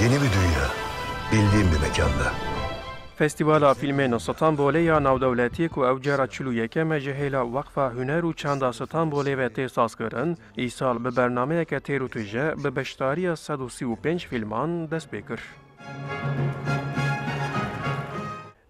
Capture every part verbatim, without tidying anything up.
Yeni bir dünya, bildiğim bir mekanda. Festîvala Fîlmên Stenbolê ya navdewletî ku ew cara çil û yekem e ji hêla Weqfa Huner û Çanda Stenbolê ve tê sazkirin, îsal bi bernameyeke têr û tije bi beşdariya sed û sî û pênc fîlman dest pê kir.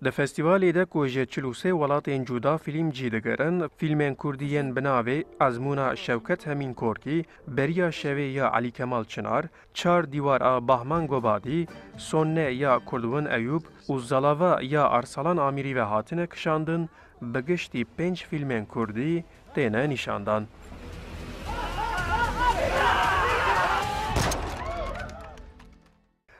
Di festîvalê de ku ji çil û sê welatên cuda fîlm cî digirin, fîlmên kurdî yên bi navê Ezmûna Şewket Hemîn Korkî, Beriya Şevê ya Elî Kemal Çinar, Çar Dîwar a Bahman Gobadî, Sonne ya Kurdwin Eyûb û Zalava ya Arsalan Amîrî ve hatine kişandin, bi giştî pênc fîlmên kurdî têne nîşandan.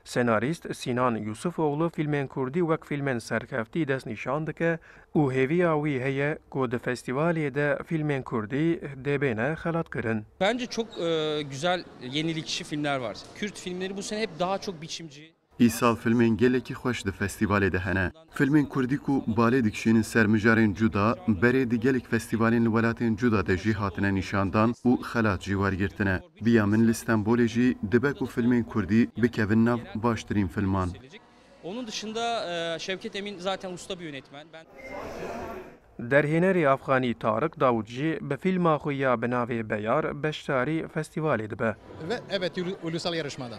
Senarîst Sînan Yûsifoglu fîlmên kurdî wek fîlmên serkeftî destnîşan dike û hêviya wî heye ku di festîvalê de fîlmên kurdî dê bêne xelatkirin. Bence çok e, güzel yenilikçi filmler var. Kürt filmleri bu sene hep daha çok biçimci. Îsal filmên gelekî xweş di festîvalê de hene. Filmên kurdî ku balê dikişînin ser mijarên cuda, berê di gelek festîvalên li welatên cuda de jî hatine nîşandan û xelat jî wergirtine. Bi ya min li Stenbolê jî dibe ku filmên kurdî bikevin nav baştirîn filman. Onun dışında e, Şevket Emin zaten usta bir yönetmen. Ben Derhênerê afxanî Tariq Dawud jî bi fîlma xwe ya bi navê Beyar beşdarî festîvalê dibe. Ve evet ulu- ulusal yarışmada.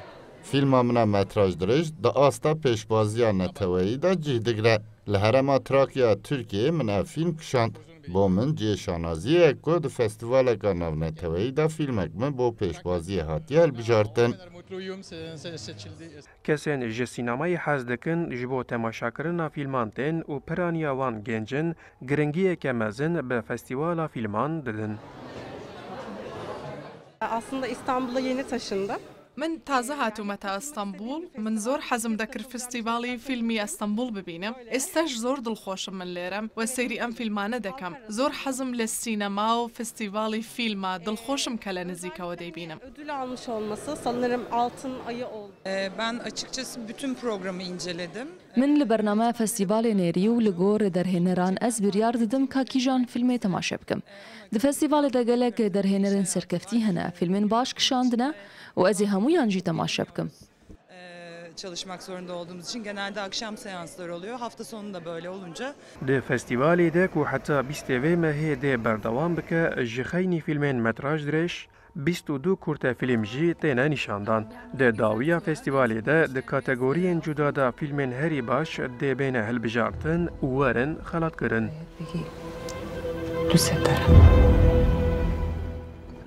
Fîlma min a metraj dirêj di asta pêşbaziya neteweyî de cih digre. Li herêma Trakya ya Tirkiyeyê min ev fîlm kişand. Bo min cihê şanaziyê ye ku di festîvaleka navneteweyî de fîlmek min bo pêşbaziyê hatiye hilbijartin. Mutluyum se- se- seçildi. Kesên ji sînemayê hez dikin ji bo temaşakirina fîlman tên û piraniya wan genc in, giringiyeke mezin bi festîvala fîlman didin. Aslında İstanbul'a yeni taşındım. Min taze hatûme ta Stenbul. Min zor hezim dekir festîvalî fîlmî Stenbul bibînim. Êsta ji zor dilxweş im min lêre im we seyrî em fîlmane dekem. Zor hezim li sînema û festîvalî fîlma dilxweş im kele nizîka we deybînim. Ödül almış olması sanırım altın ayı oldu. Ee, Ben açıkçası bütün programı inceledim. Min li bernameya festîvalê nêrî û li gor derhêneran ez biryar didim ka kîjan fîlmê temaşe bikim. Di festîvalê de gelek derhênerên serkeftî hene, fîlmên baş kişandine û ez ê hemûyan jî temaşe bikim. Ee, çalışmak zorunda olduğumuz için genelde akşam seanslar oluyor. Hafta sonu da böyle olunca. Di festîvalê de ku heta bîstê vê mehê dê berdewam bike, ji xeynî fîlmên metraj dirêj, bîst û du kurte fîlm jî têne nîşandan. Di dawiya festîvalê de di kategoriyên cuda de fîlmên herî baş dê bêne hilbijartin û werin xelatkirin.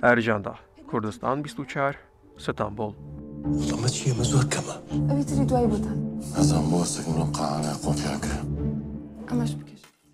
Ercan Dağ, Kurdistan bîst û çar, Stenbol. Ama çiye min zor kema. Ew ê tirî duayê botan. Ezan bo sik min qana kopya kir. Ama ji